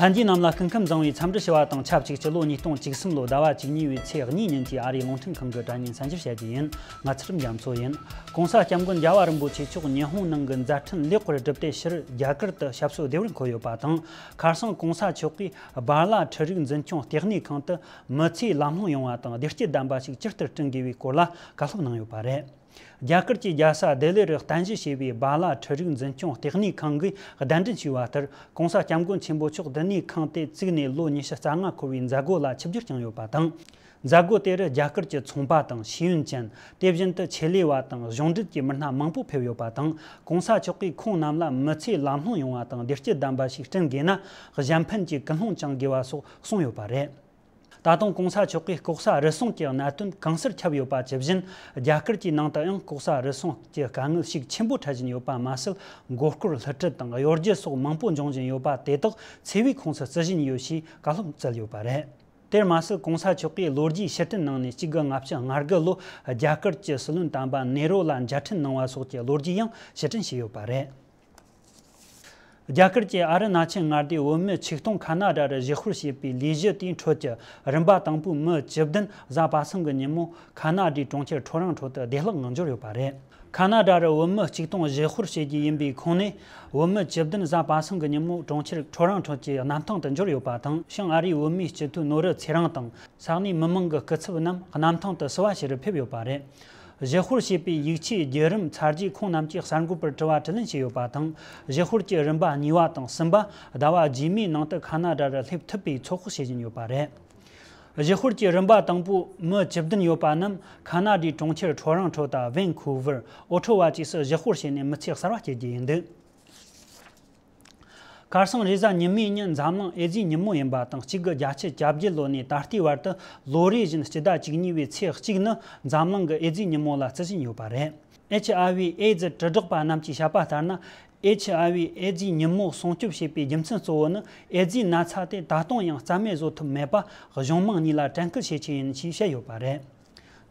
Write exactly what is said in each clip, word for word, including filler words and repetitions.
གསན་མཁན་རྣམས་ལ་སྐུ་ཁམས་བཟང་བའི་འཚམས་འདྲི་ཞུ་བ་དང་ཆབས་ཅིག་སྤྱི་ལོ་ཉིས་སྟོང་བཅུ་གསུམ་ལོ་ཟླ་བ་བཅུ་གཉིས་པའི་ཚེས་གཉིས་ཉིན་གྱི་ཨ་རིའི་རླུང་འཕྲིན་ཁང་གི་དྲ་བརྙན་གསན་འགྱུར་བྱ་རྒྱུ་ཡིན། ང་ཚེ་རིང་རྒྱ་མཚོ་ཡིན། ྋགོང་ས་ྋསྐྱབས་མགོན་རྒྱལ་བ་རིན་པོ་ཆེ་མཆོག་ཉི་ཧོང་ནང་གི་མཛད་འཕྲིན་ལེགས་པར་བསྒྲུབས་ཏེ་ཕྱིར་རྒྱ་གར་དུ་ཞབས་སོར་བདེ་བར་འཁོད་ཡོད་པ་དང་། ཁ་སང་ྋགོང་ས་མཆོག་གིས་སྦ་ལ་ཁྲི་རིགས་འཛིན་སྐྱོང་ལྟེ་གནས་ཁང་དུ་མི་ཚེའི་ལམ་ལྷོང་ཡོང་བ་དང་བདེ་སྐྱིད་ལྡན་པ་ཞིག་ཇི་ལྟར་བསྐྲུན་དགོས་པའི་སྐོར་ལ་བཀའ་སློབ་གནང་ཡོད་པ་རེད། རྒྱ་གར་གྱི་རྒྱལ་ས་ལྡི་ལི་རུ་རྟེན་གཞི་བྱས་པའི་སྦ་ལ་ཁྲི་རིགས་འཛིན་སྐྱོང་ལྟེ་གནས་ཁང་གིས་གདན་འདྲེན་ཞུས་པ་ལྟར། ྋགོང་ས་ྋསྐྱབས་མགོན་ཆེན་པོ་མཆོག་ལྟེ་གནས་ཁང་དེ་བཙུགས་ནས་ལོ་ཉི་ཤུ་རྩ་ལྔ་འཁོར་བའི་མཛད་སྒོ་ལ་ཆིབས་བསྒྱུར་བསྐྱངས་ཡོད་པ་དང་། མཛད་སྒོ་དེ་རུ་རྒྱ་གར་གྱི་ཚོང་པ་དང་ཤེས་ཡོན་ཅན། དེ་བཞིན་དུ་ཆེད་ལས་པ་དང་གཞུང་འབྲེལ་གྱི་མི་སྣ་མང་པོ་ཕེབས་ཡོད་པ་དང་། ྋགོང་ས་མཆོག་གིས་ཁོང་རྣམས་ལ་མི་ཚེའི་ལམ་ལྷོང་ཡོང་བ་དང་བདེ་སྐྱིད་ལྡན་པ་ཞིག་བསྐྲུན་དགོས་ན། གཞན་ཕན་གྱི་ཀུན་སློང་བཅངས་དགོས་པ་སོགས་གསུངས་ཡོད་པ་རེད། ད་དུང་ྋགོང་ས་མཆོག་གིས་ལྐོག་ཟ་རུལ་སུངས་ཀྱི་གནད་དོན་གང་སར་ཁྱབ་ཡོད་པ་ཇི་བཞིན། རྒྱ་གར་གྱི་ནང་དུ་ཡང་ལྐོག་ཟ་རུལ་སུངས་ཀྱི་དཀའ་ངལ་ཞིག་ཆེན་པོ་འཕྲད་བཞིན་ཡོད་པ་མ་ཟད། མགོ་སྐོར་བསླུ་བྲིད་དང་གཡོ་སྒྱུ་སོགས་མང་པོ་འབྱུང་བཞིན་ཡོད་པ་དེ་དག་འཚེ་བའི་ཁོངས་སུ་བརྩི་བཞིན་ཡོད་ཞེས་བཀའ་སློབ་སྩལ་ཡོད་པ་རེད། དེར་མ་ཟད། ྋགོང་ས་མཆོག་གིས་ལོ་རྒྱུས་ཕྱིར་འཐེན་གནང་ནས་གཅིག་དགུ་ལྔ་བཅུ་ང་དགུ་ལོ་རྒྱ་གར་གྱི་སྲིད་བློན་དམ་པ་ནེ་རོ་ལ་མཇལ་འཕྲད་གནང་བ་སོགས་ཀྱི་ལོ་རྒྱུས་ཡང་ཕྱིར་དྲན་བྱས་ཡོད་པ་རེད། རྒྱ་གར་གྱི་ཨ་རུ་ན་ཅལ་མངའ་སྡེའི་བོད་མི་ཆིག་སྟོང་ཁ་ན་ཌ་རུ་གཞིས་སྤོར་བྱས་པའི་ལས་གཞི་དེའི་ཁྲོད་ཀྱི་རིམ་པ་དང་པོའི་མི་བཅུ་བདུན་གཟའ་པ་སངས་ཀྱི་ཉིན་མོ་ཁ་ན་ཌའི་གྲོང་ཁྱེར་ཁྲོ་རང་ཁྲོ་དུ་བདེ་བླག་ངང་འབྱོར་ཡོད་པ་རེད། ཁ་ན་ཌ་རུ་བོད་མི་ཆིག་སྟོང་གཞིས་སྤོར་བྱེད་རྒྱུ་ཡིན་པའི་ཁོངས་ནས། བོད་མི་བཅུ་བདུན་གཟའ་པ་སངས་ཀྱི་ཉིན་མོ་གྲོང་ཁྱེར་ཁྲོ་རང་ཁྲོ་ཀྱི་གནམ་ཐང་དུ་འབྱོར་ཡོད་པ་དང་། བྱང་ཨ་རིའི་བོད་མིའི་སྤྱི་འཐུས་ནོར་བུ་ཚེ་རིང་དང་། ས་གནས་མི་མང་གི་སྐུ་ཚབ་རྣམས་གནམ་ཐང་དུ་བསུ་བ་ཞུ་རུ་ཕེབས་ཡོད་པ་རེད། གཞིས་སྤོར་བྱས་པའི་ཡིག་ཆའི་བརྒྱུད་རིམ་ཚར་རྗེས། ཁོང་རྣམས་ཀྱིས་གསར་འགོད་པར་དྲི་བ་དྲིས་ལན་བྱས་ཡོད་པ་དང་། གཞིས་སྤོར་གྱི་རིམ་པ་གཉིས་པ་དང་གསུམ་པ་ཟླ་བ་རྗེས་མའི་ནང་དུ་ཁ་ན་ཌ་རུ་སླེབས་ཐུབ་པའི་ཚོད་དཔག་བྱེད་བཞིན་ཡོད་པ་རེད། གཞིས་སྤོར་གྱི་རིམ་པ་དང་པོ་མི་བཅུ་བདུན་ཡོད་པ་རྣམས་ཁ་ན་ཌའི་གྲོང་ཁྱེར་ཁྲོ་རང་ཁྲོ་དང་ཝན་ཁུ་ཝར། ཨོ་ཊོ་ཝ་བཅས་སུ་གཞིས་སྤོར་བྱས་ནས་མི་ཚེ་གསར་བ་སྐྱེལ་རྒྱུ་ཡིན་འདུག་ཁ་སང་རེས་གཟའ་ཉི་མའི་ཉིན་འཛམ་གླིང་ཨེ་ཛི་ཉིན་མོ་ཡིན་པ་དང་། གཅིག་དགུ་བརྒྱད་ཅུ་གྱ་བརྒྱད་ལོ་ནས་ད་ལྟའི་བར་དུ་ལོ་རེ་བཞིན་སྤྱི་ཟླ་བཅུ་གཉིས་པའི་ཚེས་གཅིག་ནི་འཛམ་གླིང་གི་ཨེ་ཛི་ཉིན་མོ་ལ་བརྩི་བཞིན་ཡོད་པ་རེད། ཨེཆ་ཨའི་ཝི་ཨེ་ཛི་དྲིལ་བསྒྲགས་པ་རྣམས་ཀྱིས་བཤད་པ་ལྟར་ན། ཨེཆ་ཨའི་ཝི་ཨེ་ཛི་ཉིན་མོ་སྲུང་སྐྱོབ་བྱེད་པའི་རྒྱུ་མཚན་གཙོ་བོ་ནི། ཨེ་ཛི་ན་ཚ་དེ་ད་དུང་ཡང་རྩ་མེད་བཟོ་ཐུབ་མེད་པ་གཞུང་མང་གཉིས་ལ་དྲན་སྐུལ་བྱེད་ཆེད་ཡིན་ཞེས་བཤད་ཡོད་པ་རེད།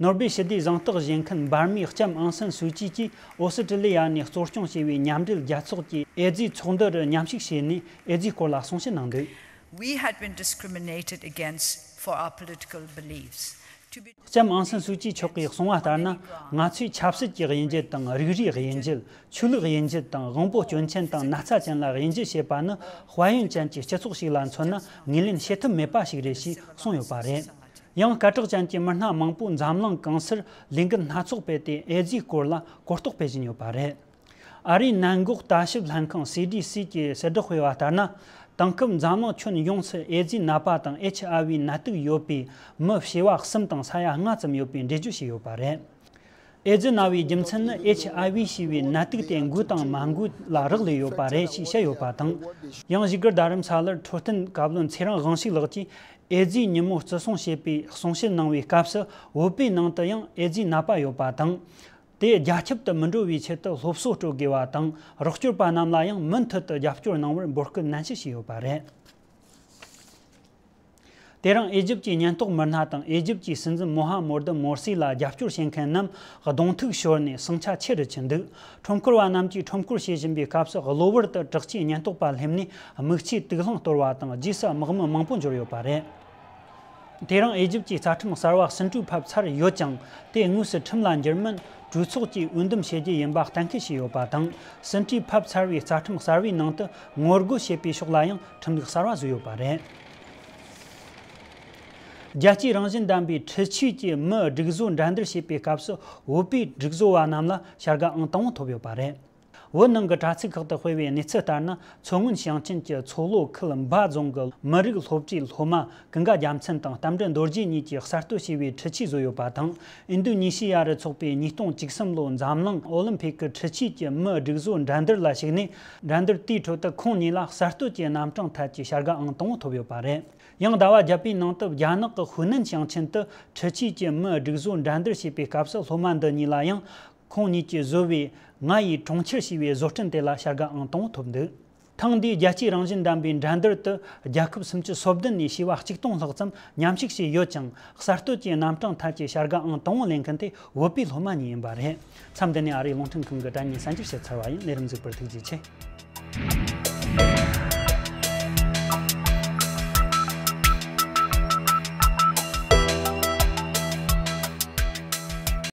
ནོ་སྦེལ་ཞི་བདེའི་གཟེངས་རྟགས་བཞེས་མཁན་འབར་མའི་ལྕམ་ཨང་སན་སུའུ་ཅི་གིས་ཨོ་སི་ཀྲི་ལི་ཡ་ནས་གཙོ་སྐྱོང་བྱས་པའི་མཉམ་འབྲེལ་རྒྱལ་ཚོགས་ཀྱི་ཨེ་ཛི་ཚོགས་འདུ་རུ་མཉམ་ཞུགས་བྱས་ནས་ཨེ་ཛིའི་སྐོར་ལ་གསུང་བཤད་གནང་འདུག We had been discriminated against for our political beliefs. To be ལྕམ་ཨང་སན་སུའུ་ཅི་མཆོག་གིས་གསུངས་པ་ལྟར་ན། ང་ཚོས་ཆབ་སྲིད་ཀྱི་དབྱེ་འབྱེད་དང་། རིགས་རུས་དབྱེ་འབྱེད། ཆོས་ལུགས་དབྱེ་འབྱེད་དང་། དབང་པོ་སྐྱོན་ཅན་དང་ན་ཚ་ཅན་ལ་དབྱེ་འབྱེད་བྱེད་པ་ནི། དཔལ་ཡོན་ཅན་གྱི་སྤྱི་ཚོགས་ཤིག་ལ་མཚོན་ན་ངོས་ལེན་བྱེད་ཐབས་མེད་པ་ཞིག་རེད་ཅེས་གསུངས་ཡོད་པ་རེད། ཡང་སྐད་གྲགས་ཅན་གྱི་མི་སྣ་མང་པོས་འཛམ་གླིང་གང་སར་ལས་འགུལ་སྣ་ཚོགས་སྤེལ་ཏེ། ཨེ་ཛིའི་སྐོར་ལ་གོ་རྟོགས་སྤེལ་བཞིན་ཡོད་པ་རེད། ཨ་རིའི་ནད་འགོག་ལྟ་ཞིབ་ལྷན་ཁང་སི་ཌི་སི་གི་གསལ་བསྒྲགས་སྤེལ་བ་ལྟར་ན། དེང་སྐབས་འཛམ་གླིང་ཁྱོན་ཡོངས་སུ་ཨེ་ཛི་ནད་པ་དང་ཨེཆ་ཨའི་ཝི་ནད་དུག་ཡོད་པའི་མི་བྱེ་བ་གསུམ་དང་ས་ཡ་ལྔ་ཙམ་ཡོད་པའི་འགྲེལ་བརྗོད་བྱས་ཡོད་པ་རེད། ཨེ་ཛི་ན་བའི་རྒྱུ་མཚན་ནི་ཨེཆ་ཨའི་ཝི་ཞེས་པའི་ནད་དུག་དེ་འགོས་དང་མ་འགོས་ལ་རག་ལས་ཡོད་པ་རེད་ཅེས་བཤད་ཡོད་པ་དང་། ཡང་བཞུགས་སྒར་རྡ་རམ་ས་ལར་འཕྲོད་བསྟེན་བཀའ་བློན་ཚེ་རིང་དབང་ཕྱུག་ལགས་ཀྱིས་ཨེ་ཛིའི་ཉིན་མོ་བརྩི་སྲུང་བྱེད་པའི་གསུང་བཤད་གནང་བའི་སྐབས་སུ། བོད་པའི་ནང་དུ་ཡང་ཨེ་ཛིའི་ནད་པ་ཡོད་པ་དང་། དེ་རྒྱ་ཁྱབ་ཏུ་མི་འགྲོ་བའི་ཆེད་དུ་སློབ་གསོ་སྤྲོད་དགོས་པ་དང་། རོགས་སྐྱོར་པ་རྣམས་ལ་ཡང་མུ་མཐུད་དུ་རྒྱབ་སྐྱོར་གནང་བར་འབོད་སྐུལ་ནན་བཤད་བྱས་ཡོད་པ་རེད། དེ་རིང་ཨི་ཇིབ་ཀྱི་ཉེན་རྟོག་མི་སྣ་དང་ཨི་ཇིབ་ཀྱི་སྲིད་འཛིན་མོ་ཧ་མོར་དི་མོར་སི་ལ་རྒྱབ་སྐྱོར་བྱེད་མཁན་རྣམས་གདོང་ཐུག་ཤོར་ནས་ཟིང་ཆ་ཆེ་རུ་ཕྱིན་འདུག་ཁྲོམ་སྐོར་བ་རྣམས་ཀྱིས་ཁྲོམ་སྐོར་བྱེད་བཞིན་པའི་སྐབས་སུ། གློ་བུར་དུ་དྲག་ཆས་ཉེན་རྟོག་པ་སླེབས་ནས་མིག་ཆུའི་དུག་རླངས་གཏོར་བ་དང་། རྗེས་སུ་དམག་མི་མང་པོ་འབྱོར་ཡོད་པ་རེད། དེ་རིང་ཨི་ཇིབ་ཀྱི་རྩ་ཁྲིམས་གསར་བ་ཟིན་བྲིས་ཕབ་ཚར་ཡོད་ཀྱང་། དེ་དངོས་སུ་ཁྲིམས་ལ་འགྱུར་མིན་གྲོས་ཚོགས་ཀྱིས་འོས་འདེམས་བྱེད་རྒྱུ་ཡིན་པ་གཏན་འཁེལ་བྱས་ཡོད་པ་དང་། ཟིན་བྲིས་ཕབ་ཚར་བའི་རྩ་ཁྲིམས་གསར་བའི་ནང་དུ་ངོ་རྒོལ་བྱེད་པའི་ཕྱོགས་ལ་ཡང་ཁྲིམས་ལུགས་གསར་བ་བཟོས་ཡོད་པ་རེད། རྒྱལ་སྤྱིའི་རང་བཞིན་ལྡན་པའི་འཕྲུལ་ཆས་ཀྱིས་མིའི་སྒྲིག་བཟོ་འགྲན་བསྡུར་བྱེད་པའི་སྐབས་སུ། བོད་པའི་སྒྲིག་བཟོ་བ་རྣམས་ལ་བྱ་དགའ་ཨང་དང་པོ་ཐོབ་ཡོད་པ་རེད། བོད་ནང་གི་དྲ་ཚིགས་ཁག་ཏུ་སྤེལ་བའི་གནས་ཚུལ་ལྟར་ན། མཚོ་སྔོན་ཞིང་ཆེན་གྱི་མཚོ་ལྷོ་ཁུལ་འབའ་རྫོང་གི་མི་རིགས་སློབ་གྲྭའི་སློབ་མ་ཀུན་དགའ་རྒྱལ་མཚན་དང་རྟ་མགྲིན་རྡོ་རྗེ་གཉིས་ཀྱིས་གསར་གཏོད་བྱས་པའི་འཕྲུལ་ཆས་བཟོས་ཡོད་པ་དང་། ཨིན་རྡུ་ནི་ཤི་ཡ་རུ་འཚོགས་པའི་ཉིས་སྟོང་བཅུ་གསུམ་ལོའི་འཛམ་གླིང་ཨོ་ལིམ་ཕིག་གི་འཕྲུལ་ཆས་ཀྱི་མིའི་སྒྲིག་བཟོ་འགྲན་བསྡུར་ལ་ཞུགས་ནས། འགྲན་བསྡུར་དེའི་ཁྲོད་དུ་ཁོང་གཉིས་ལ་གསར་གཏོད་ཀྱི་རྣམ་གྲངས་ཐད་ཀྱི་བྱ་དགའ་ཨང་དང་པོ་ཐོབ་ཡོད་པ་རེད། ཡང་ཟླ་བ་བརྒྱད་པའི་ནང་དུ་རྒྱ་ནག་གི་ཧུའུ་ནན་ཞིང་ཆེན་དུ་འཕྲུལ་ཆས་ཀྱི་མིའི་སྒྲིག་བཟོ་འགྲན་བསྡུར་བྱེད་པའི་སྐབས་སུ། སློབ་མ་འདི་གཉིས་ལ་ཡང་ཁོང་གཉིས་ཀྱིས་བཟོས་པའི་ང་ཡི་གྲོང་ཁྱེར་ཞེས་པའི་བཟོ་སྐྲུན་དེ་ལ་བྱ་དགའ་ཨང་དང་པོ་ཐོབ་འདུག་ཐེངས་འདིའི་རྒྱལ་སྤྱིའི་རང་བཞིན་ལྡན་པའི་འགྲན་བསྡུར་དུ་རྒྱལ་ཁབ་སུམ་ཅུ་སོ་བདུན་ནས་བྱིས་པ་ཆིག་སྟོང་ལྷག་ཙམ་མཉམ་ཞུགས་བྱས་ཡོད་ཅིང་། གསར་གཏོད་ཀྱི་རྣམ་གྲངས་ཐད་ཀྱི་བྱ་དགའ་ཨང་དང་པོ་ལེན་མཁན་དེ་བོད་པའི་སློབ་མ་གཉིས་ཡིན་པ་རེད། མཚམས་འདི་ནས་ཨ་རིའི་རླུང་འཕྲིན་ཁང་གི་དྲ་བརྙན་གསར་འགྱུར་ཞིག་ཚར་བ་ཡིན། ལས་རིམ་གཟིགས་པར་ཐུགས་རྗེ་ཆེ།